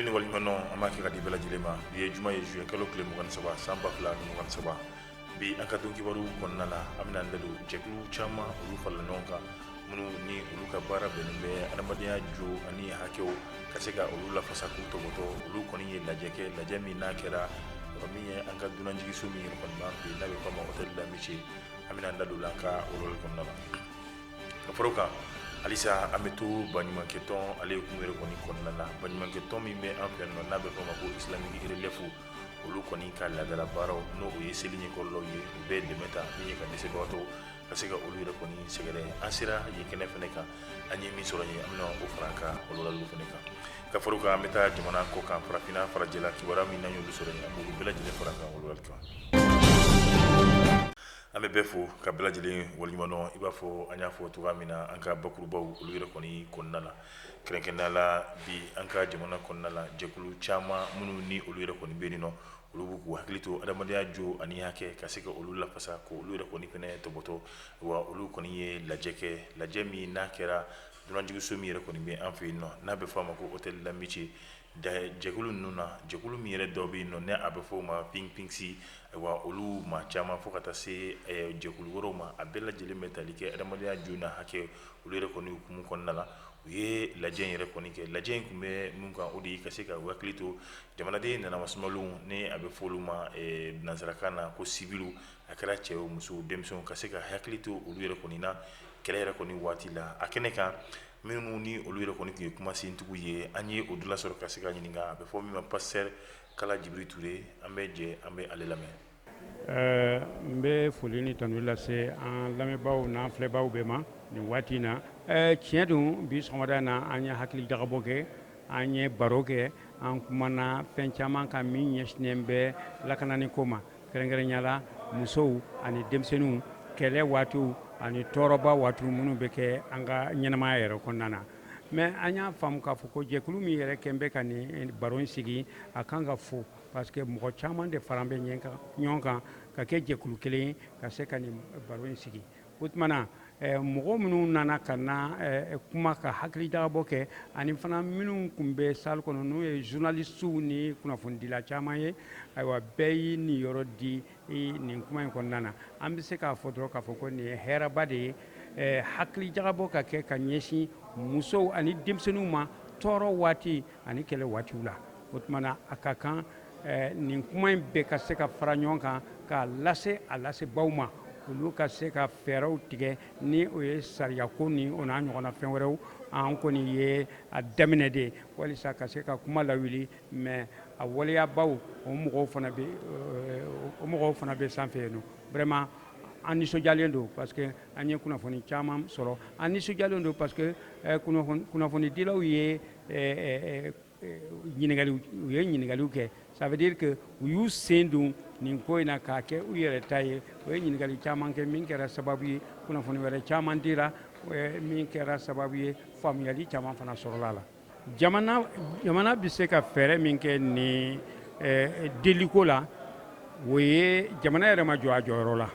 Foli ni waleɲumandɔn, an b'a kɛ ka di bɛɛ lajɛlen ma. Bi ye juma ye, juillet kalo tile 23, san 2023. Bi an ka don kibaru kɔnɔna la, an bɛna an da don jɛkulu caman, olu farala ɲɔgɔn kan, minnu ni olu ka baara bɛnnen bɛ adamadenya jo ani hakɛw ka se ka olu lafasa k'u tɔbɔtɔ. Olu kɔni ye lajɛ kɛ, lajɛ min n'a kɛra min ye an ka dunanjiginso min yɛrɛ kɔni b'an fɛ yen, n'a bɛ f'a ma Hôtel d'Amitié. An bɛna an da don la an ka walawalali kɔnɔna la. Ka fara o kan halisa, an bɛ to baɲumankɛtɔn ale hukumu yɛrɛ kɔni kɔnɔna la. Baɲumankɛtɔn min bɛ an fɛ yan nɔ, n'a bɛ f'a ma ko Islamique Relief, olu kɔni ka laadala baaraw, n'o o ye seli ɲɛkɔrɔlaw ye, u bɛ dɛmɛ ta min ye ka dɛsɛbagatɔw ka se ka olu yɛrɛ kɔni sɛgɛrɛ. An sera yen kɛnɛ fɛnɛ kan, an ye min sɔrɔ yen, an bɛna o fara an ka walawalaliw fɛnɛ kan. Ka fara o kan, an bɛ taa jamana kɔ kan, farafinna, farajɛla, kibaruya min n'an y'olu sɔrɔ yen, an b'olu bɛɛ lajɛlen fara an ka walawalali kan. An bɛ bɛɛ fo ka bɛɛ lajɛlen waleɲumandɔn. I b'a fɔ an y'a fɔ cogoya min na an ka bakurubaw olu yɛrɛ kɔni kɔnɔna la, kɛrɛnkɛrɛnnenya la bi an ka jamana kɔnɔna la, jɛkulu caman minnu ni olu yɛrɛ kɔni bɛ yen nɔ, olu b'u k'u hakili to adamadenya jo ani hakɛ ka se ka olu lafasa, k'olu yɛrɛ kɔni fɛnɛ tɔbɔtɔ wa. Olu kɔni ye lajɛ kɛ, lajɛ min n'a kɛra dunanjiginso min yɛrɛ kɔni bɛ an fɛ yen nɔ, n'a bɛ fɔ a ma ko Hôtel d'Amitié. Jɛkulu ninnu na, jɛkulu min yɛrɛ dɔ bɛ yen nɔ, ne a bɛ fɔ o ma Ping-Pingsi wa, olu maa caman fo ka taa se jɛkulu wɛrɛw ma, a bɛɛ lajɛlen bɛ tali kɛ adamadenya jo n'a hakɛ olu yɛrɛ kɔni hukumu kɔnɔna la. U ye lajɛ in yɛrɛ kɔni kɛ. Lajɛ in tun bɛ mun kan? O de ye ka se ka u hakili to jamanaden nanamasumalenw, ni a bɛ fɔ olu ma nansarakan na ko civils, a kɛra cɛ o, muso, denmisɛnw, ka se ka hakili to olu yɛrɛ kɔni na kɛlɛ yɛrɛ kɔni waati la. A kɛnɛ kan, minnu ni olu yɛrɛ kɔni tun ye kumasentigiw ye, an ye o dɔ sɔrɔ ka se ka ɲininka. A bɛ fɔ min ma pasteur Kala Jibiri Ture. An bɛ jɛ, an bɛ ale lamɛn. N bɛ foli ni tanuni lase an lamɛnbaaw n'an filɛbaaw bɛɛ ma nin waati in na. Tiɲɛ don, bi sɔgɔmada in na, an ye hakili jagabɔ kɛ, an ye baro kɛ, an kumana fɛn caman kan min ɲɛsinnen bɛ lakanani ko ma, kɛrɛnkɛrɛnya la musow ani denmisɛnninw, kɛlɛ waatiw ani tɔɔrɔba waatiw minnu bɛ kɛ an ka ɲɛnamaya yɛrɛ kɔnɔna na. Mais an y'a faamu k'a fɔ ko jɛkulu min yɛrɛ kɛn bɛ ka nin baro in sigi, a kan ka fo, parce que mɔgɔ caman de fara bɛ ɲɔgɔn kan ka kɛ jɛkulu kelen ye ka se ka nin baro in sigi. O tuma na, mɔgɔ minnu nana ka na kuma ka hakilijagabɔ kɛ, ani fana minnu tun bɛ salle kɔnɔ, n'o ye journalistes ni kunnafonidila caman ye, ayiwa, bɛɛ y'i niyɔrɔ di nin kuma in kɔnɔna na. An bɛ se k'a fɔ dɔrɔn k'a fɔ ko nin ye hɛrɛba de ye, hakilijagabɔ ka kɛ ka ɲɛsin musow ani denmisɛnninw ma tɔɔrɔ waati ani kɛlɛ waatiw la. O tuma na, a ka kan nin kuma in bɛɛ ka se ka fara ɲɔgɔn kan k'a lase a lasebaw ma, olu ka se ka fɛɛrɛw tigɛ, ni o ye sariyako ni o n'a ɲɔgɔnna fɛn wɛrɛw. An kɔni ye a daminɛ de walisa ka se ka kuma lawuli, mais a waleyabaw, o mɔgɔw fana bɛ sanfɛ yen nɔ. Vraiment, an nisɔndiyalen don parce que an ye kunnafoni caman sɔrɔ. An nisɔndiyalen don parce que kunnafonidilaw ye ɲininkali, u ye ɲininkaliw kɛ. Ça veut dire que u y'u sen don nin ko in na k'a kɛ u yɛrɛ ta ye. U ye ɲininkali caman kɛ min kɛra sababu ye kunnafoni wɛrɛ caman dira, min kɛra sababu ye faamuyali caman fana sɔrɔla a la. Jamana bɛ se ka fɛɛrɛ min kɛ nin deliko la, o ye jamana yɛrɛ ma jɔ a jɔyɔrɔ la.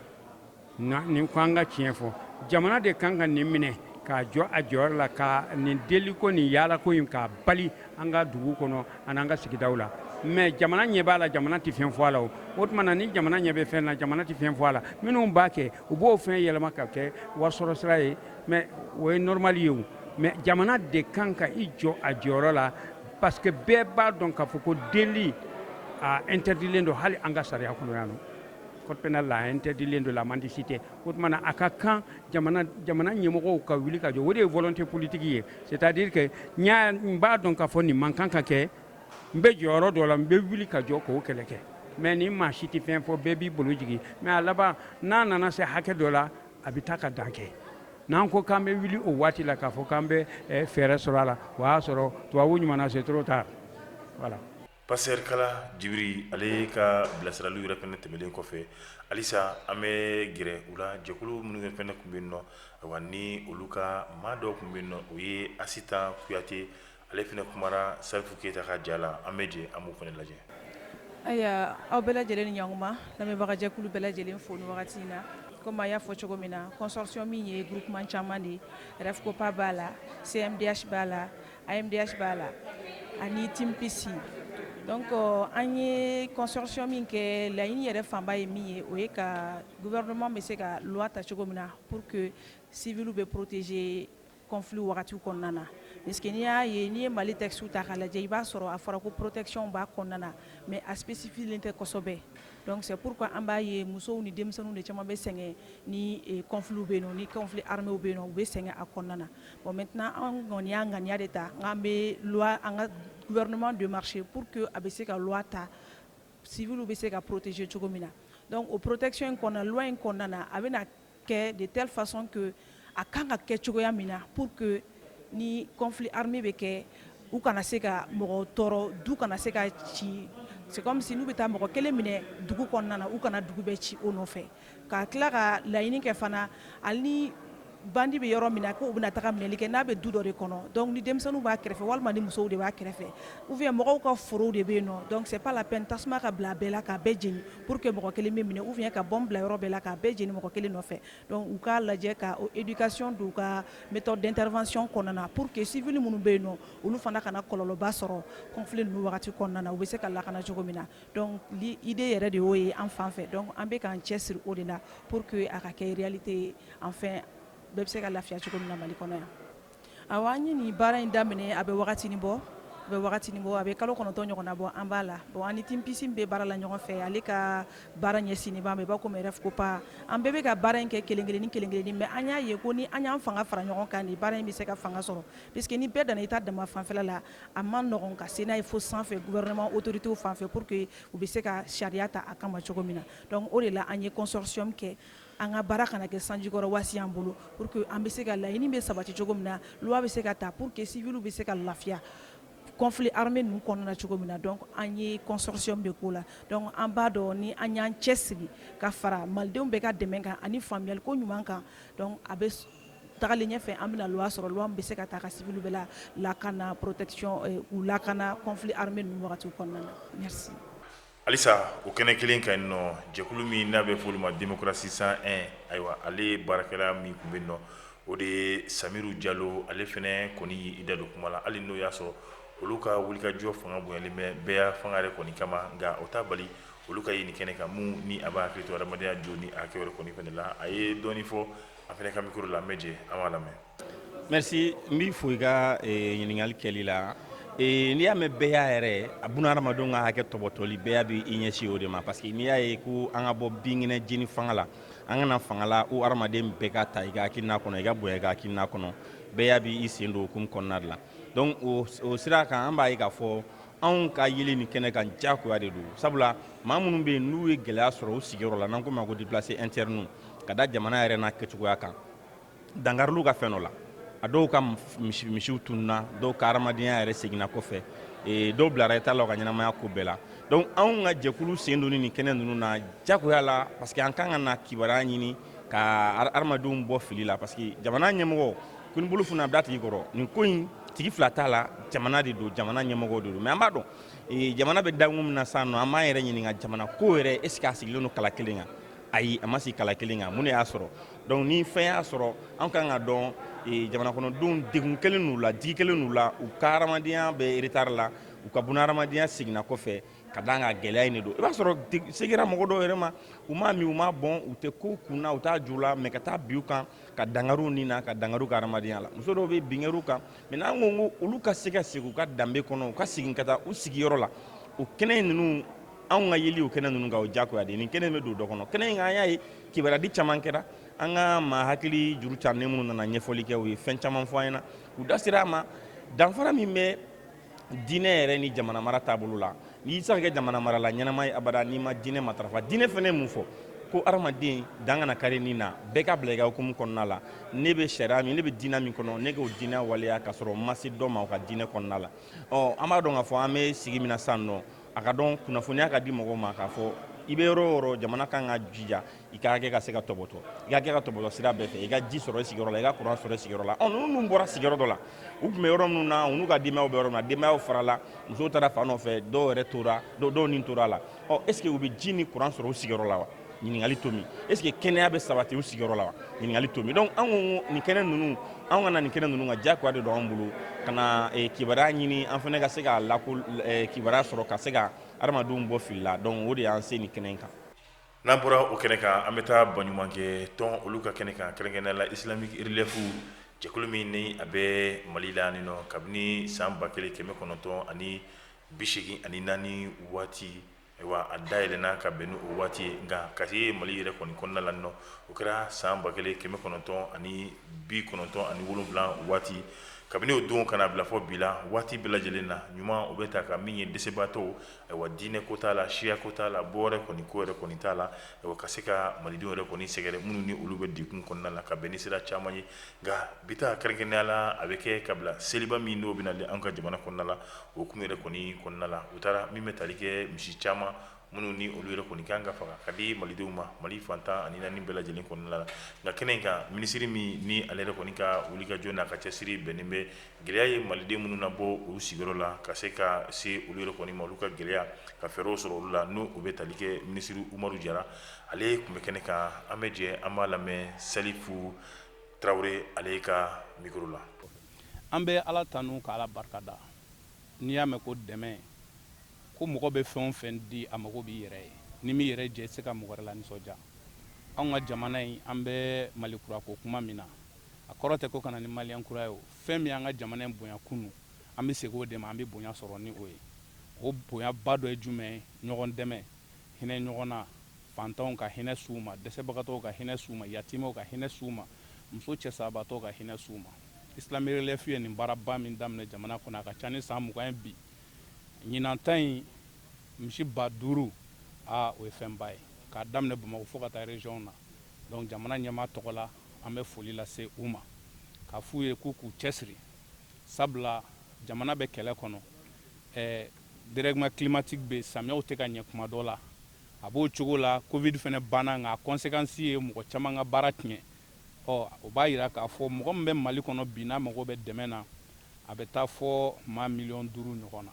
Nin ko an ka tiɲɛ fɔ, jamana de kan ka nin minɛ k'a jɔ a jɔyɔrɔ la, ka nin deliko nin yaalako in k'a bali an ka dugu kɔnɔ ani an ka sigidaw la. Mais jamana ɲɛ b'a la, jamana tɛ fɛn fɔ a la. O tuma na, ni jamana ɲɛ bɛ fɛn na, jamana tɛ fɛn fɔ a la, minnu b'a kɛ, u b'o fɛn yɛlɛma ka kɛ warisɔrɔ sira ye. Mais o ye normal ye o. Mais jamana de kan ka i jɔ a jɔyɔrɔ la, parce que bɛɛ b'a dɔn k'a fɔ ko deli a interdilen don hali an ka sariya kɔnɔ yan nɔ, code pénal la, a interdilen don la mendicité. O tuma na, a ka kan jamana ɲɛmɔgɔw ka wuli ka jɔ. O de ye volonté politique ye, c'est à dire que n b'a dɔn k'a fɔ nin man kan ka kɛ, n bɛ jɔyɔrɔ dɔ la, n bɛ wuli ka jɔ k'o kɛlɛ kɛ. Mais ni maa si tɛ fɛn fɔ, bɛɛ b'i bolo jigin. Mais a laban, n'a nana se hakɛ dɔ la, a bɛ taa ka dan kɛ. N'an ko k'an bɛ wuli o waati la k'a fɔ k'an bɛ fɛɛrɛ sɔrɔ a la, o y'a sɔrɔ tubabu ɲuman na, c'est trop tard, voilà. Pasteur Kala Jibiri, ale ka bilasiraliw yɛrɛ fɛnɛ tɛmɛnen kɔfɛ, halisa an bɛ gɛrɛ u la. Jɛkulu minnu yɛrɛ fɛnɛ tun bɛ yen nɔ, ayiwa, ni olu ka maa dɔw tun bɛ yen nɔ, o ye Asitan Kuyate, ale fɛnɛ kumara Salifu Keyita ka ja la. An bɛ jɛ, an b'o fɛnɛ lajɛ. Ayiwa, aw bɛɛ lajɛlen ni ɲɔgɔnkuma. Lamɛnbagajɛkulu bɛɛ lajɛlen fo ni wagati in na. Komi a y'a fɔ cogo min na, consortium min ye groupement caman de ye, REFCOPA b'a la, CMDH b'a la, AMDH b'a la. ani Team Peace. Donc an ye consortium min kɛ, laɲini yɛrɛ fanba ye min ye, o ye ka gouvernement bɛ se ka loi ta cogo min na pour que civils bɛ protéger conflit wagati kɔnɔna na, parce que n'i y'a ye, n'i ye Mali texte ta k'a lajɛ, i b'a sɔrɔ a fɔra ko protection b'a kɔnɔna na, mais a spécifié tɛ kosɛbɛ. Donc c'est pourquoi an b'a ye musow ni denmisɛnninw de caman bɛ sɛgɛn ni conflit bɛ yen nɔ, ni conflit armé bɛ yen nɔ, u bɛ sɛgɛn a kɔnɔna na. Bon, maintenant an kɔni y'a ŋaniya de ta k'an bɛ loi, an ka gouvernement démarcher pour que a bɛ se ka loi ta, civils bɛ se ka protéger cogo min na. Donc o protection in kɔnɔna, loi in kɔnɔna na, a bɛna kɛ de telle façon que a kan ka kɛ cogoya min na pour que ni conflit armé bɛ kɛ, u kana se ka mɔgɔ tɔɔrɔ, du kana se ka ci. C'est comme si n'u bɛ taa mɔgɔ kelen minɛ dugu kɔnɔna na, u kana dugu bɛɛ ci o nɔfɛ. Ka tila ka laɲini kɛ fana, hali ni bandit bɛ yɔrɔ min na, k'u bɛna taga minɛli kɛ, n'a bɛ du dɔ de kɔnɔ, donc ni denmisɛnninw b'a kɛrɛfɛ walima ni musow de b'a kɛrɛfɛ ou bien mɔgɔw ka forow de bɛ yen nɔ, donc c'est pas la peine tasuma ka bila a bɛɛ la k'a bɛɛ jeni pour que mɔgɔ kelen bɛ minɛ, ou bien ka bombe bila yɔrɔ bɛɛ la k'a bɛɛ jeni mɔgɔ kelen nɔfɛ. Donc u k'a lajɛ ka éducation don u ka méthode d'intervention kɔnɔna na pour que civil minnu bɛ yen nɔ, olu fana kana kɔlɔlɔba sɔrɔ conflit ninnu wagati kɔnɔna na, u bɛ se ka lakana cogo min na. Donc idée yɛrɛ de y'o ye an fan fɛ. Donc an bɛ k'an cɛsiri o de la pour que a ka kɛ réalité ye, enfin bɛɛ bɛ se ka lafiya cogo min na Mali kɔnɔ yan. Awɔ, an ye nin baara in daminɛ, a bɛ wagatinin bɔ, a bɛ wagatinin bɔ, a bɛ kalo 9 ɲɔgɔnna bɔ an b'a la. Bon, an ni Team Peace bɛ baara la ɲɔgɔn fɛ, ale ka baara ɲɛsinnen b'a ma, i b'a komi REFCOPA. An bɛɛ bɛ ka baara in kɛ kelen kelenni kelen kelenni, mais an y'a ye ko ni an y'an fanga fara ɲɔgɔn kan, nin baara in bɛ se ka fanga sɔrɔ, puisque ni bɛɛ danna i ta dama fanfɛla la, a man nɔgɔn ka se n'a ye fo sanfɛ, gouvernement autorités fan fɛ, pour que u bɛ se ka sariya ta a kama cogo min na. Donc o de la an ye consortium kɛ, an ka baara kana kɛ sanjikɔrɔ wasi an bolo, pour que an bɛ se ka laɲini bɛ sabati cogo min na, loi bɛ se ka ta pour que civils bɛ se ka lafiya conflit armé ninnu kɔnɔna cogo min na. Donc an ye consortium de k'o la. Donc an b'a dɔn ni an y'an cɛsiri ka fara malidenw bɛɛ ka dɛmɛ kan ani faamuyaliko ɲuman kan, donc a bɛ tagalen ɲɛfɛ, an bɛna loi sɔrɔ, loi min bɛ se ka ta ka civil bɛɛ lakana, protection, k'u lakana conflit armé ninnu wagati kɔnɔna na. Merci. Halisa o kɛnɛ kelen ka yen nɔ, jɛkulu min n'a bɛ f'olu ma Démocratie 101, ayiwa, ale baarakɛla min tun bɛ yen nɔ, o de ye Samiru Jalo. Ale fana kɔni y'i da don kuma la, hali n'o y'a sɔrɔ olu ka wulikajɔ fanga bonyalen bɛ bɛɛ fanga yɛrɛ kɔni kama, nka o t'a bali olu ka ye nin kɛnɛ kan mun ni a b'a hakili to adamadenya jo ni a hakɛ yɛrɛ kɔni fana la. A ye dɔɔnin fɔ a fana ka micro la, an bɛ jɛ an b'a lamɛn. Merci, n b'i fo i ka ɲininkali kɛli la. N'i y'a mɛn bɛɛ y'a yɛrɛ a buna hadamadenw ka hakɛ tɔbɔtɔli, bɛɛ bɛ i ɲɛsin o de ma, parce que n'i y'a ye ko an ka bɔ binkɛnɛ jeni fanga la, an kana fanga la o hadamaden bɛɛ ka ta i ka hakilina kɔnɔ, i ka bonya i ka hakilina kɔnɔ, bɛɛ y'a b'i sen don hukumu kɔnɔna de la. Donc o sira kan, an b'a ye k'a fɔ anw ka yeli nin kɛnɛ kan diyagoya de don, sabula maa minnu bɛ yen n'u ye gɛlɛya sɔrɔ u sigiyɔrɔ la, n'an ko ma ko déplacé interne, ka da jamana yɛrɛ n'a kɛcogoya kan, dankariliw ka fɛn dɔ la, a dɔw ka misiw tununna, dɔw ka adamadenya yɛrɛ seginna kɔfɛ, dɔw bilara i t'a la u ka ɲɛnamaya ko bɛɛ la. Donc anw ka jɛkulu sen donni nin kɛnɛ ninnu na diyagoya la, parce que an kan ka na kibaruya ɲini ka hadamadenw bɔ fili la, parce que jamana ɲɛmɔgɔ ko ni bolo funna a bɛ da tigi kɔrɔ. Nin ko in tigi fila t'a la, jamana de don, jamana ɲɛmɔgɔw de don. Mais an b'a dɔn jamana bɛ dakun min na sisan nɔ, an b'an yɛrɛ ɲininka jamana ko yɛrɛ, est ce que a sigilen don kala kelen kan? Ayi, a ma sigi kala kelen kan. Mun de y'a sɔrɔ? Donc ni fɛn y'a sɔrɔ, an kan ka dɔn jamana kɔnɔdenw degun kelen n'u la, digi kelen n'u la, u ka hadamadenya bɛ retard la, u ka buna hadamadenya seginna kɔfɛ ka d'a kan gɛlɛya in de don. I b'a sɔrɔ segira mɔgɔ dɔw yɛrɛ ma, u m'a min, u m'a bɔn, u tɛ ko kun na, u t'a ju la, mais ka taa bin u kan, ka dankariw nin na, ka dankariw ka hadamadenya la. Muso dɔw bɛ binkɛr'u kan. Mais n'an ko ko olu ka se ka segin u ka danbe kɔnɔ, u ka segin ka taa u sigiyɔrɔ la, o kɛnɛ ninnu, anw ka yeli o kɛnɛ ninnu kan, o diyagoya de. Nin kɛnɛ bɛ don dɔ kɔnɔ, kɛnɛ in, an y'a ye kibaruya caman kɛra. An ka maa hakili juru cannen minnu nana ɲɛfɔli kɛ, u ye fɛn caman fɔ an ɲɛna, u da sera a ma, danfara min bɛ diinɛ yɛrɛ ni jamana mara taabolo la. N'i tɛ se ka kɛ jamana marala ɲɛnama ye abada n'i ma diinɛ matarafa. Diinɛ fɛnɛ ye mun fɔ? Ko hadamaden dan kana kari nin na, bɛɛ ka bila i ka hukumu kɔnɔna la. Ne bɛ sariya min, ne bɛ diinɛ min kɔnɔ, ne k'o diinɛ waleya ka sɔrɔ n ma se dɔ ma o ka diinɛ kɔnɔna la. Ɔ, an b'a dɔn k'a fɔ an bɛ sigi min na sisan nɔ, a ka dɔn kunnafoniya ka di mɔgɔw ma k'a fɔ i bɛ yɔrɔ o yɔrɔ, jamana kan ka jija i ka hakɛ ka se ka tɔbɔtɔ, i ka hakɛ ka tɔbɔtɔ sira bɛɛ fɛ, i ka ji sɔrɔ i sigiyɔrɔ la, i ka kuran sɔrɔ i sigiyɔrɔ la. Ɔ, ninnu dun bɔra sigiyɔrɔ dɔ la, u tun bɛ yɔrɔ minnu na, u n'u ka denbayaw bɛ yɔrɔ min na, denbayaw farala, musow taara fan nɔfɛ, dɔw yɛrɛ tora, dɔw ni tora a la. Ɔ, est ce que u bɛ ji ni kuran sɔrɔ u sigiyɔrɔ la wa? Ɲininkali to min? Est ce que kɛnɛya bɛ sabati u sigiyɔrɔ la wa? Ɲininkali to min? Donc an ko nin kɛnɛ ninnu, anw ka na nin kɛnɛ ninnu kan, diyagoya de don an bolo ka na kibaruya ɲini, an fana ka se ka lako kibaruya sɔrɔ, ka se ka adamadenw bɔ fili la. Donc o de y'an se nin kɛnɛ in kan. N'an bɔra o kɛnɛ kan, an bɛ taa baɲumankɛ tɔn olu ka kɛnɛ kan, kɛrɛnkɛrɛnnenya la Islamic Relief, jɛkulu min ni a bɛ Mali la nin nɔ kabini san 1984 waati. Ayiwa, a dayɛlɛnna ka bɛn ni o waati ye, nka ka se Mali yɛrɛ kɔni kɔnɔna la nɔ, o kɛra san 1997 waati. Kabini o don ka na bila fɔ bi la, waati bɛɛ lajɛlen na, ɲuman o bɛ ta ka min ye dɛsɛbaatɔw, ayiwa, diinɛ ko t'a la, siya ko t'a la, bɔ yɛrɛ kɔni ko yɛrɛ kɔni t'a la, ayiwa, ka se ka malidenw yɛrɛ kɔni sɛgɛrɛ, minnu ni olu bɛ degun kɔnɔna la, ka bɛn ni sira caman ye. Nka bi ta, kɛrɛnkɛrɛnnenya la, a bɛ kɛ kabila seliba min n'o bɛ na an ka jamana kɔnɔna la, o kun yɛrɛ kɔni kɔnɔna la, u taara min bɛ tali kɛ misi caman minnu ni olu yɛrɛ kɔni kan ka faga ka di malidenw ma Mali fan 14 bɛɛ lajɛlen kɔnɔna la. Nka kɛnɛ in kan, minisiri min ni ale yɛrɛ kɔni ka wulikajɔ n'a ka cɛsiri bɛnnen bɛ gɛlɛya ye maliden minnu na bɔ olu sigiyɔrɔ la ka se ka se olu yɛrɛ kɔni ma, olu ka gɛlɛya ka fɛɛrɛw sɔrɔ olu la, n'o o bɛ tali kɛ minisiri Umaru Jara, ale tun bɛ kɛnɛ kan. An bɛ jɛ an b'a lamɛn Salifu Tarawele ale ka micro la. An bɛ Ala tanu ka Ala barikada. N'i y'a mɛn ko dɛmɛ, ko mɔgɔ bɛ fɛn o fɛn di, a mago b'i yɛrɛ ye. Ni m'i yɛrɛ jɛ, i tɛ se ka mɔgɔ wɛrɛ la nisɔndiya. Anw ka jamana in, an bɛ Mali kura ko kuma min na, a kɔrɔ tɛ ko ka na ni maliyɛn kura ye. O fɛn min y'an ka jamana in bonya kunu, an bɛ segin o de ma, an bɛ bonya sɔrɔ ni o ye. O bonyaba dɔ ye jumɛn ye? Ɲɔgɔn dɛmɛ, hinɛ ɲɔgɔn na, fantanw ka hinɛ s'u ma, dɛsɛbagatɔw ka hinɛ s'u ma, yatimɛw ka hinɛ s'u ma, muso cɛ sabatɔw ka hinɛ s'u ma. Islamic Relief ye nin baaraba min daminɛ jamana kɔnɔ, a ka ca ni san 20 ye bi. Ɲinan ta in, misi 5000, aa, o ye fɛnba ye, k'a daminɛ Bamakɔ fo ka taa région na. Donc jamana ɲɛmaa tɔgɔ la, an bɛ foli lase u ma k'a f'u ye k'u k'u cɛsiri, sabula jamana bɛ kɛlɛ kɔnɔ, dérèglement climatique bɛ, samiyaw tɛ ka ɲɛ kuma dɔ la, a b'o cogo la. Covid fana banna, nka a conséquence ye mɔgɔ caman ka baara tiɲɛ. Ɔ, o b'a yira k'a fɔ mɔgɔ min bɛ Mali kɔnɔ bi, n'a mago bɛ dɛmɛ na, a bɛ taa fɔ maa miliyɔn 5 ɲɔgɔn na.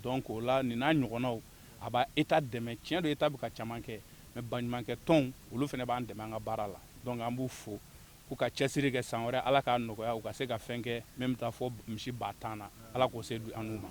Donc o la, nin n'a ɲɔgɔnnaw, a b'a État dɛmɛ. Tiɲɛ don, État bɛ ka caman kɛ, mais baɲumankɛ tɔnw, olu fana b'an dɛmɛ an ka baara la. Donc an b'u fo k'u ka cɛsiri kɛ. San wɛrɛ, Ala k'a nɔgɔya, u ka se ka fɛn kɛ min bɛ taa fɔ misi 10 000 na. Ala k'o se an n'u ma.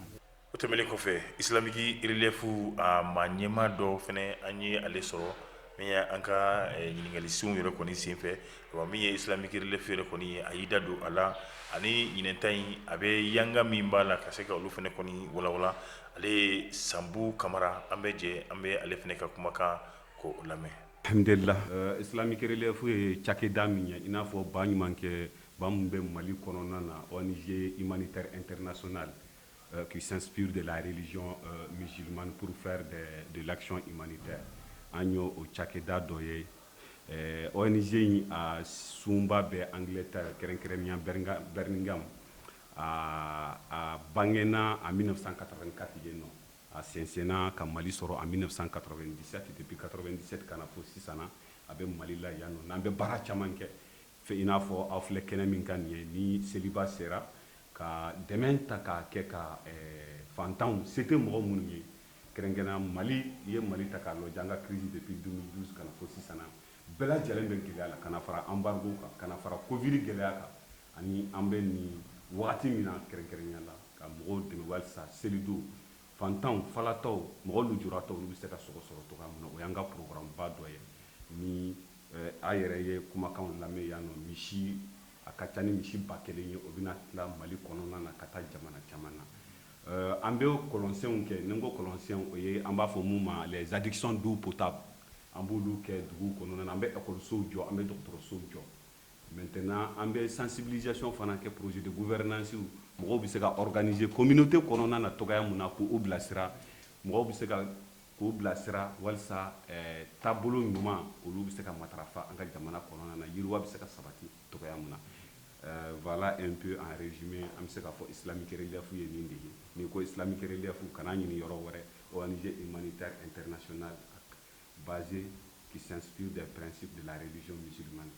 O tɛmɛnen kɔfɛ, Islamic Relief a maa ɲɛmaa dɔ fana, an ye ale sɔrɔ min ye an ka ɲininkalisenw yɛrɛ kɔni senfɛ. Wa min ye Islamic Relief yɛrɛ kɔni ye, a y'i da don a la, ani ɲinɛnta in, a bɛ yanga min b'a la, ka se ka olu fana kɔni walawala. Ale ye Sanbu Kamara. An bɛ jɛ an bɛ ale fana ka kumakan ko lamɛn. Alhamdulillah, Islamic Relief ye cakɛda min ye, i n'a fɔ ba ɲumankɛ ba min bɛ Mali kɔnɔna na, ONG humanitaire internationale qui s'inspire de la religion musulmane pour faire de l'action humanitaire. An y'o o cakɛda dɔ ye. ONG in, a sunba bɛ Angleterre, kɛrɛnkɛrɛnnenya Birmingham. A bangena en 1984 yen nɔ, a sɛnsɛnna ka Mali sɔrɔ en 1997. Depuis 97 ka na fo sisan na, a bɛ Mali la yan nɔ. N'an bɛ baara caman kɛ fɛ, i n'a fɔ aw filɛ kɛnɛ min kan nin ye, ni seliba sera, ka dɛmɛ ta k'a kɛ ka fantanw, se tɛ mɔgɔ minnu ye, kɛrɛnkɛrɛnnenya Mali. I ye Mali ta k'a lajɛ, an ka crise depuis 2012 ka na fo sisan na, bɛɛ lajɛlen bɛ gɛlɛya la, ka na fara embargo kan, ka na fara Covid gɛlɛya kan, ani an bɛ nin wagati min na, kɛrɛnkɛrɛnnenya la ka mɔgɔw dɛmɛ walisa selidon, fantanw, falatɔw, mɔgɔ lujuratɔw, olu bɛ se ka sogo sɔrɔ cogoya min na. O y'an ka programme ba dɔ ye. Ni a yɛrɛ ye kumakanw lamɛn yan nɔ, misi a ka ca ni misi 1000 ye, o bɛna tila Mali kɔnɔna na ka taa jamana caman na. An bɛ kɔlɔnsenw kɛ. Ni n ko kɔlɔnsenw, o ye an b'a fɔ mun ma les adductions d'eau potable, an b'olu kɛ dugu kɔnɔna na. An bɛ ekɔlisow jɔ, an bɛ dɔgɔtɔrɔsow jɔ. Maintenant, an bɛ sensibilisation fana kɛ, projet de gouvernance, mɔgɔw bɛ se ka organiser communauté kɔnɔna na cogoya mun na, k'u bilasira, mɔgɔw bɛ se ka k'u bilasira walisa taabolo ɲuman, olu bɛ se ka matarafa an ka jamana kɔnɔna na, yiriwa bɛ se ka sabati cogoya mun na. Voilà un peu en résumé, an bɛ se k'a fɔ Islamic Relief ye nin de ye. N'i ko Islamic Relief, kana ɲini yɔrɔ wɛrɛ, ONG humanitaire internationale basée qui s'inspire des principes de la religion musulmane.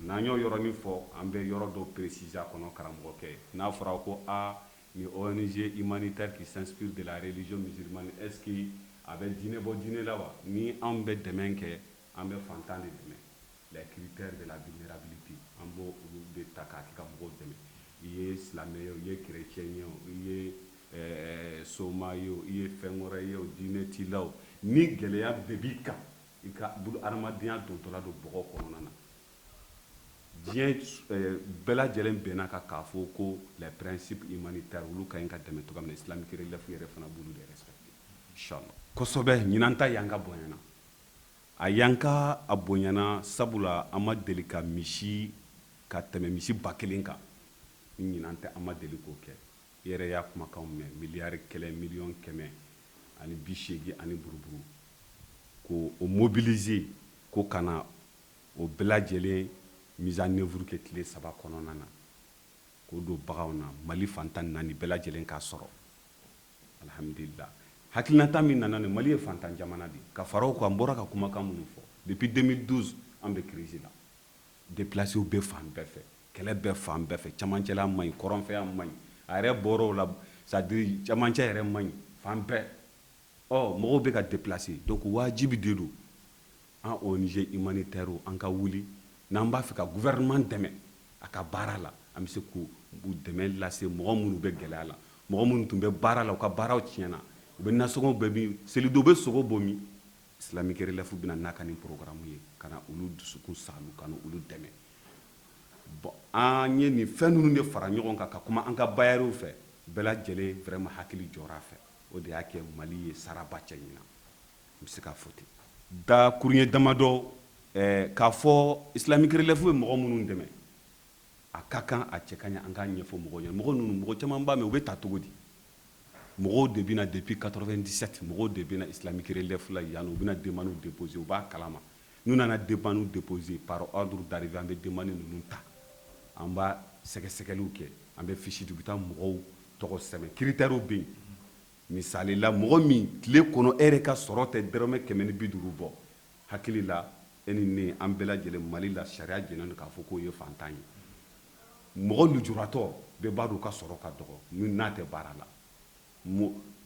N'an y'o yɔrɔnin fɔ, an bɛ yɔrɔ dɔ préciser a kɔnɔ, karamɔgɔkɛ. N'a fɔra ko a ni ONG humanitaire qui s'inspire de la religion musulmane, est-ce que a bɛ diinɛ bɔ diinɛ la wa? Ni anw bɛ dɛmɛ kɛ An bɛ fantan de dɛmɛ, les critères de la vulnérabilité, an b'o olu de ta k'a kɛ ka mɔgɔw dɛmɛ. I ye silamɛ ye o, i ye chrétien ye o, i ye soma ye o, i ye fɛn wɛrɛ ye o, diinɛ t'i la o, ni gɛlɛya de b'i kan, i ka bolo adamadenya dontɔla don bɔgɔ kɔnɔna na. Diɲɛ bɛɛ lajɛlen bɛnna kan k'a fɔ ko les principes humanitaires, olu ka ɲi ka dɛmɛ cogoya min na, Islamic Relief yɛrɛ fana b'olu de respecter, inchallah. Kosɛbɛ, ɲinan ta yanka bonyana, a yanka a bonyana, sabula an ma deli ka misi ka tɛmɛ misi 1000 kan. Ni ɲinan tɛ, an ma deli k'o kɛ. I yɛrɛ y'a kumakanw mɛn, miliyari 1, miliyɔn 180 ani buruburu, ko o mobiliser ko ka na o bɛɛ lajɛlen mise en œuvre kɛ tile 3 kɔnɔna na, k'o don baganw na, Mali fantan naani bɛɛ lajɛlen k'a sɔrɔ. Alhamdulillah, hakilinata min nana nin, Mali ye fantan jamana de ye. Ka fara o kan, n bɔra ka kumakan minnu fɔ, depuis 2012 an bɛ crise la, déplacés bɛ fan bɛɛ fɛ, kɛlɛ bɛ fan bɛɛ fɛ, camancɛla man ɲi, kɔrɔnfɛya man ɲi, a yɛrɛ bɔra o la, c'est à dire camancɛ yɛrɛ man ɲi fan bɛɛ. Ɔ mɔgɔw bɛ ka déplacer, donc wajibi de don an ONG humanitaire an ka wuli. N'an b'a fɛ ka gouvernement dɛmɛ a ka baara la, an bɛ se k'u dɛmɛ lase mɔgɔ minnu bɛ gɛlɛya la, mɔgɔ minnu tun bɛ baara la, u ka baaraw tiɲɛna, u bɛ nasɔngɔw bɛɛ min, selidon bɛ sogo bɔ min. Islamic Relief bɛna n'a ka nin programme ye ka na olu dusukun saalu, ka na olu dɛmɛ. Bon, an ye nin fɛn ninnu de fara ɲɔgɔn kan ka kuma an ka bailleurs fɛ, bɛɛ lajɛlen vraiment hakili jɔra a fɛ. O de y'a kɛ Mali ye saraba cɛ ɲinan, n bɛ se k'a fɔ ten. Da kuruɲɛ damadɔ k'a fɔ Islamic Relief bɛ mɔgɔ minnu dɛmɛ, a ka kan, a cɛ ka ɲi an k'a ɲɛfɔ mɔgɔw ɲɛna. Mɔgɔ ninnu, mɔgɔ caman b'a mɛn, u bɛ ta cogo di? Mɔgɔw de bɛna depuis 97, mɔgɔw de bɛna Islamic Relief la yan, u bɛna demande déposer, u b'a kalama. N'u nana demande déposer, par ordre d'arrivée, an bɛ demande ninnu ta, an b'a sɛgɛsɛgɛliw kɛ, an bɛ fiche di, u bɛ taa mɔgɔw tɔgɔ sɛbɛn. Critères bɛ yen. Misali la, mɔgɔ min tile kɔnɔ e yɛrɛ ka sɔrɔ tɛ dɔrɔmɛ 150 bɔ, hakili la, e ni ne, an bɛɛ lajɛlen, Mali la, sariya jɛnnen don k'a fɔ k'o ye fantan ye. Mɔgɔ lujuratɔ bɛɛ b'a dɔn u ka sɔrɔ ka dɔgɔ min n'a tɛ baara la.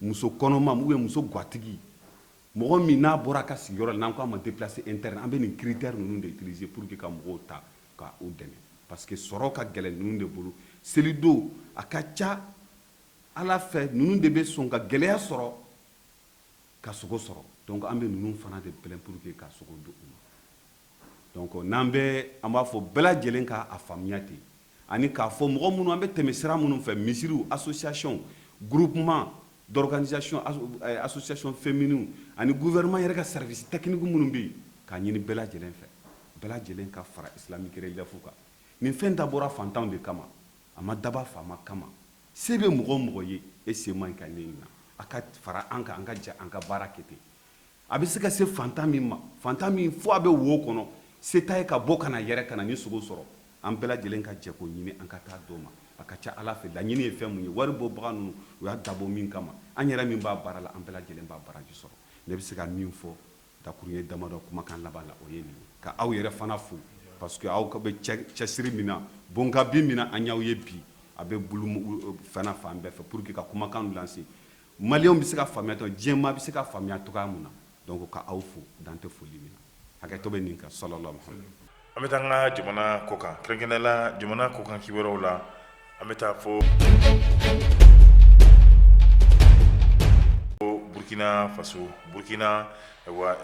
Muso kɔnɔma ou bien muso gatigi, mɔgɔ min n'a bɔra a ka sigiyɔrɔ la, n'an ko a ma déplacé interne, an bɛ nin critère ninnu de utiliser pour que ka mɔgɔw ta ka u dɛmɛ, parce que sɔrɔ ka gɛlɛn ninnu de bolo. Selidon a ka ca Ala fɛ, ninnu de bɛ sɔn ka gɛlɛya sɔrɔ ka sogo sɔrɔ. Donc an bɛ ninnu fana de bɛlɛn pour que ka sogo di u ma. Donc n'an bɛ, an b'a fɔ bɛɛ lajɛlen ka a faamuya ten, ani k'a fɔ mɔgɔ minnu an bɛ tɛmɛ sira minnu fɛ, misiriw, association, groupement d'organisation, association féminine, ani gouvernement yɛrɛ ka service technique minnu bɛ yen, k'a ɲini bɛɛ lajɛlen fɛ, bɛɛ lajɛlen ka fara Islamic Relief kan. Nin fɛn dabɔra fantanw de kama, a ma daba faama kama. Se bɛ mɔgɔ o mɔgɔ ye, e se man ɲi ka ne na, a ka fara an kan, an ka jɛ an ka baara kɛ ten. A bɛ se ka se fantan min ma, fantan min fo a bɛ wo kɔnɔ, se t'a ye ka bɔ ka na yɛrɛ ka na ni sogo sɔrɔ, an bɛɛ lajɛlen ka jɛ k'o ɲini, an ka taa d'o ma. A ka ca Ala fɛ, laɲini ye fɛn mun ye, wari bɔbaga ninnu u y'a dabɔ min kama, an yɛrɛ min b'a baara la, an bɛɛ lajɛlen b'a baraji sɔrɔ. Ne bɛ se ka min fɔ dakuruɲɛ damadɔ kumakan laban la, o ye nin ye. Ka aw yɛrɛ fana fo, parce que aw bɛ cɛsiri min na, bonkabi min na, an y'aw ye bi, a bɛ bolo fɛn fan bɛɛ fɛ pour que ka kumakan lancer, maliyɛnw bɛ se ka faamuya cogo, diɲɛmaa bɛ se ka faamuya cogoya mun na. Donc ka aw fo, dan tɛ foli min na, hakɛto bɛ nin kan. Sallallahu alaihi. An bɛ taa an ka jamana kɔkan, kɛrɛnkɛrɛnnenya la jamana kɔkan kibaruyaw la, an bɛ taa fo Burkina Faso. Burkina, ayiwa,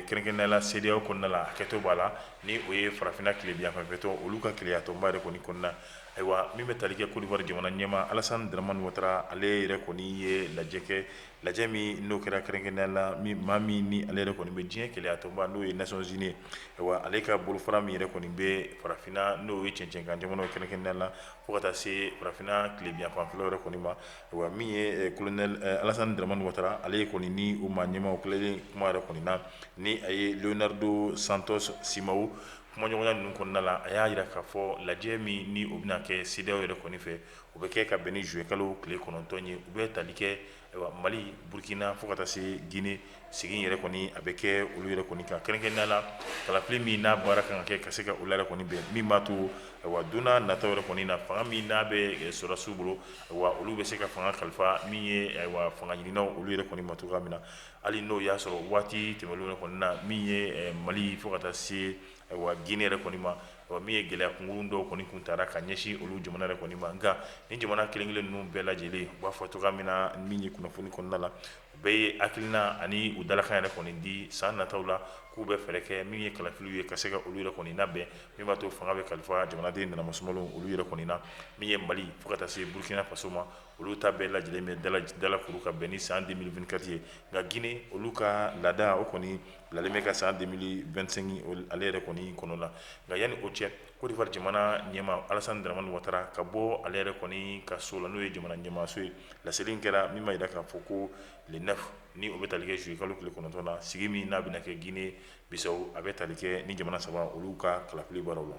kɛrɛnkɛrɛnnenya la CEDEAO kɔnɔna la, hakɛto b'a la, ni o ye farafinna tilebinyanfanfɛtɔn, olu ka kelenyatɔnba yɛrɛ kɔni kɔnɔna. Ayiwa, min bɛ tali kɛ Côte d'Ivoire jamana ɲɛmaa Alassane Dramane Ouattara, ale yɛrɛ kɔni ye lajɛ kɛ, lajɛ min n'o kɛra kɛrɛnkɛrɛnnenya la maa min ni ale yɛrɛ kɔni bɛ diɲɛ kelenyatɔnba, n'o ye Nations Unies ye, ayiwa, ale ka bolofara min yɛrɛ kɔni bɛ farafinna, n'o ye cɛncɛnkan jamanaw, kɛrɛnkɛrɛnnenya la fo ka taa se farafinna tilebinyanfanfɛlaw yɛrɛ kɔni ma. Ayiwa, min ye colonel Alassane Dramane Ouattara, ale kɔni ni o maa ɲɛmaaw tilalen kuma yɛrɛ kɔni na, ni a ye Leonardo Santos Simao kumaɲɔgɔnya ninnu kɔnɔna la, a y'a jira k'a fɔ lajɛ min ni o bɛna kɛ CEDEAO yɛrɛ kɔni fɛ, o bɛ kɛ ka bɛn ni juillet kalo tile 9 ye. U bɛ tali kɛ, ayiwa, Mali, Burkina, fo ka taa se Guinée, segin yɛrɛ kɔni a bɛ kɛ olu yɛrɛ kɔni kan, kɛrɛnkɛrɛnnenya la kalafili min n'a baara kan ka kɛ ka se ka olu yɛrɛ kɔni bɛn, min b'a to, Ayiwa, don n'a nataw yɛrɛ kɔni na, fanga min n'a bɛ sɔrɔdasiw bolo, ayiwa, olu bɛ se ka fanga kalifa min ye, ayiwa, fanga ɲininaw olu yɛrɛ kɔni ma cogoya min na, hali n'o y'a sɔrɔ waati tɛmɛnlenw yɛrɛ kɔni na, min ye Mali fo ka taa se, ayiwa, Guinée yɛrɛ kɔni ma, min ye gɛlɛya kunkurun dɔw kɔni kun taara ka ɲɛsin olu jamana yɛrɛ kɔni ma. Nka ni jamana kelen kelen ninnu bɛɛ lajɛlen, u b'a fɔ cogoya min na, min ye kunnafoni kɔnɔna la, u bɛɛ ye hakilina ani u dalakan yɛrɛ kɔni di san nataw la, k'u bɛ fɛɛrɛ kɛ min ye kalafiliw ye, ka se ka olu yɛrɛ kɔni labɛn, min b'a to fanga bɛ kalifa jamanaden nanamasumalen olu yɛrɛ kɔni na. Min ye Mali fo ka taa se Burkina Faso ma, olu ta bɛɛ lajɛlen bɛ dalakuru ka bɛn ni san 2024 ye. Nka Guinée, olu ka laada o kɔni bilalen bɛ ka san 2025 ale yɛrɛ kɔni kɔnɔ la. Nka yanni o cɛ, Côte d'Ivoire jamana ɲɛmaa Alassane Dramane Ouattara ka bɔ ale yɛrɛ kɔni ka so la, n'o ye jamana ɲɛmaaso ye, laseli kɛra min b'a jira k'a fɔ ko le 9, ni o bɛ tali kɛ juillet kalo tile 9 na, sigi min n'a bɛna kɛ Guinée Bissau, a bɛ tali kɛ ni jamana saba olu ka kalafili baaraw la.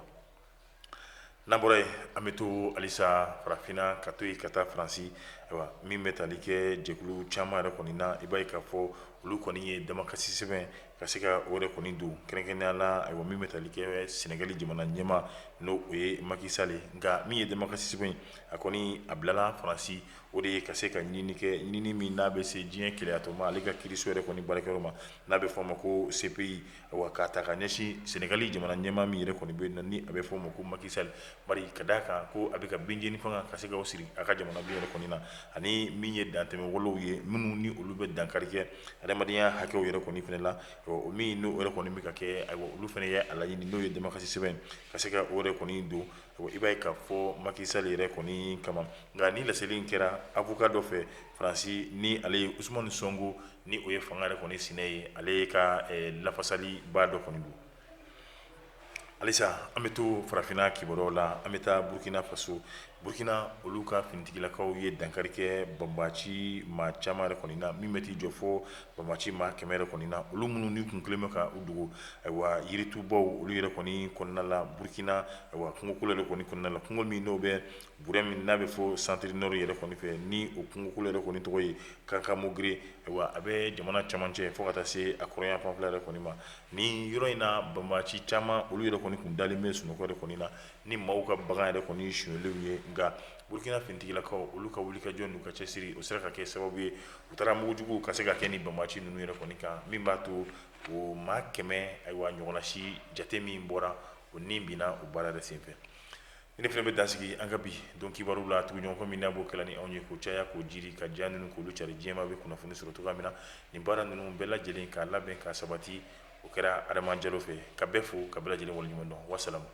N'an bɔra yen, an bɛ to halisa farafinna, ka to yen ka taa Faransi. Ayiwa, min bɛ tali kɛ jɛkulu caman yɛrɛ kɔni na, i b'a ye k'a fɔ olu kɔni ye damakasi sɛbɛn ka se ka o yɛrɛ kɔni don, kɛrɛnkɛrɛnnenya la, ayiwa, min bɛ tali kɛ Sɛnɛgali jamana ɲɛmaa, n'o o ye Macky Sall. Nka min ye damakasi sɛbɛn, a kɔni a bilala Faransi, o de ye ka se ka ɲinini kɛ, ɲinini min n'a bɛ se diɲɛ kelenyatɔnba ale ka kiiriso yɛrɛ kɔni baarakɛyɔrɔ ma, n'a bɛ fɔ a ma ko CPI. Ayiwa, k'a ta ka ɲɛsin Sɛnɛgali jamana ɲɛmaa min yɛrɛ kɔni bɛ yen, ni a bɛ fɔ o ma ko Macky Sall, bari ka d'a kan ko a bɛ ka binjeni fanga ka se ka o siri a ka jamanaden yɛrɛ kɔni na, ani min ye dantɛmɛ walew ye minnu ni olu bɛ dankari kɛ adamadenya hakɛw yɛrɛ kɔni fana la, o min n'o yɛrɛ kɔni bɛ ka kɛ. Ayiwa, olu fana ye a laɲini, n'o ye damakasi sɛbɛn, ka se ka o yɛrɛ kɔni don, i b'a ye k'a fɔ Macky Sall yɛrɛ kɔni kama. Nka ni laseli in kɛra avocat dɔ fɛ Faransi, ni ale ye Ousmane Sonko, ni o ye fanga yɛrɛ kɔni sinɛ ye, ale ka lafasaliba dɔ kɔni don. Halisa an bɛ to farafinna kibaruyaw la, an bɛ taa Burkina Faso. Burkina, olu ka finitigilakaw ye dankari kɛ banbaanci maa caman yɛrɛ kɔni na, min bɛ t'i jɔ fɔ banbaanci maa 100 yɛrɛ kɔni na, olu minnu ni kun kelen bɛ ka u dogo, ayiwa, yiritubaw olu yɛrɛ kɔni kɔnɔna la Burkina, ayiwa, kungokolo yɛrɛ kɔni kɔnɔna la, kungo min n'o bɛ burɛ min n'a bɛ fɔ centre nord yɛrɛ kɔni fɛ, ni o kungokolo yɛrɛ kɔni tɔgɔ ye Kankamogre. Ayiwa, a bɛ jamana cɛmancɛ fo ka taa se a kɔrɔn fanfɛla yɛrɛ kɔni ma. Ni yɔrɔ in na, banbaanci caman olu yɛrɛ kɔni kun dalen bɛ sunɔgɔ yɛrɛ kɔni na, ni maaw ka bagan yɛrɛ kɔni sonyɛlenw ye. Nka Burkina finitigilakaw olu ka wulikajɔ n'u ka cɛsiri, o sera ka kɛ sababu ye u taara mugujugu ka se ka kɛ ni banbaanci ninnu yɛrɛ kɔni kan, min b'a to o maa 100, ayiwa, ɲɔgɔnna si jate min bɔra, o ni binna o baara yɛrɛ senfɛ. Ne fana bɛ dan sigi an ka bi don kibaru la. Tuguɲɔgɔn min n'a b'o kɛla ni anw ye, k'o caya, k'o jiri, ka ja ninnu k'olu cari, diɲɛmaa bɛ kunnafoni sɔrɔ cogoya min na, nin baara ninnu bɛɛ lajɛlen k'a labɛn k'a sabati, o kɛra Adama Jalo fɛ. Ka bɛɛ fo, ka bɛɛ lajɛlen waleɲuman dɔn. Wasalamu.